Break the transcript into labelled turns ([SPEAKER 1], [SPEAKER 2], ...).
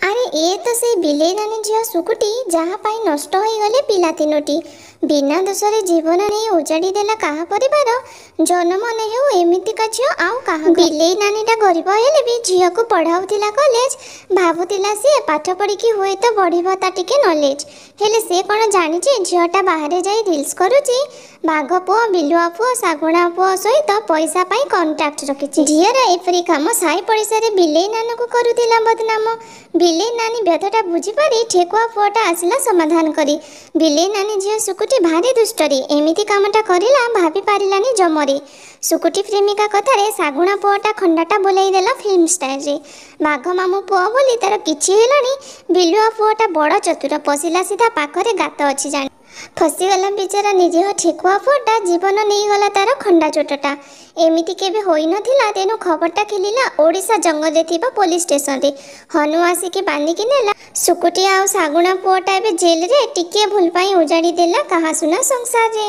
[SPEAKER 1] ଆରେ ଏ ତ ସେଇ ବିଲେଇ ନାନୀ ଝିଅ ସୁକୁଟି, ଯାହା ପାଇଁ ନଷ୍ଟ ହୋଇଗଲେ ପିଲା ତିନୋଟି। ବିନା ଦୋଷରେ ଜୀବନ ନେଇ ଉଜାଡ଼ି ଦେଲା କାହା ପରିବାର। ଜନମ ନ ହେଉ ଏମିତିକା ଝିଅ ଆଉ କାହା। ବିଲେଇ ନାନୀଟା ଗରିବ ହେଲେ ବି ଝିଅକୁ ପଢ଼ାଉଥିଲା କଲେଜ। ଭାବୁଥିଲା ସିଏ ପାଠ ପଢ଼ିକି ହୁଏତ ବଢ଼ିବ ତା ଟିକେ ନଲେଜ। ହେଲେ ସେ କ'ଣ ଜାଣିଛି ଝିଅଟା ବାହାରେ ଯାଇ ରିଲ୍ସ କରୁଛି, ବାଘ ପୁଅ, ବିଲୁଆ ପୁଅ, ଶାଗୁଣା ପୁଅ ସହିତ ପଇସା ପାଇଁ କଣ୍ଟ୍ରାକ୍ଟ ରଖିଛି। ଝିଅର ଏପରି କାମ ସାହି ପଡ଼ିଶାରେ ବିଲେଇ ନାନୀକୁ କରୁଥିଲା ବଦନାମ। ବିଲେଇ ନାନୀ ବ୍ୟଥାଟା ବୁଝିପାରି ଠେକୁଆ ପୁଅଟା ଆସିଲା ସମାଧାନ କରି। ବିଲେଇ ନାନୀ ଝିଅ ସୁକୁଟି ଭାରି ଦୁଷ୍ଟରେ, ଏମିତି କାମଟା କରିଲା ଭାବି ପାରିଲାନି ଜମରେ। ସୁକୁଟି ପ୍ରେମିକା କଥାରେ ଶାଗୁଣା ପୁଅଟା ଖଣ୍ଡାଟା ବୁଲେଇ ଦେଲା ଫିଲ୍ମ ଷ୍ଟାଇଲରେ। ବାଘ ମାମୁଁ ପୁଅ ବୋଲି ତାର କିଛି ହେଲାନି। ବିଲୁଆ ପୁଅଟା ବଡ଼ ଚତୁର, ପଶିଲା ସିଧା ପାଖରେ ଗାତ ଅଛି ଜାଣି। ଫସିଗଲା ବିଚାରା ନିରୀହ ଠେକୁଆ ପୁଅଟା, ଜୀବନ ନେଇଗଲା ତାର ଖଣ୍ଡା ଚୋଟଟା। ଏମିତି କେବେ ହୋଇନଥିଲା। ତେଣୁ ଖବରଟା ଖେଳିଲା ଓଡ଼ିଶା ଜଙ୍ଗଲରେ ଥିବା ପୋଲିସ ଷ୍ଟେସନରେ। ହନୁ ଆସିକି ବାନ୍ଧିକି ନେଲା। ସୁକୁଟି ଆଉ ଶାଗୁଣା ପୁଅଟା ଏବେ ଜେଲରେ। ଟିକିଏ ଭୁଲ ପାଇଁ ଉଜାଡ଼ି ଦେଲା କାହା ସୁନା ସଂସାରରେ।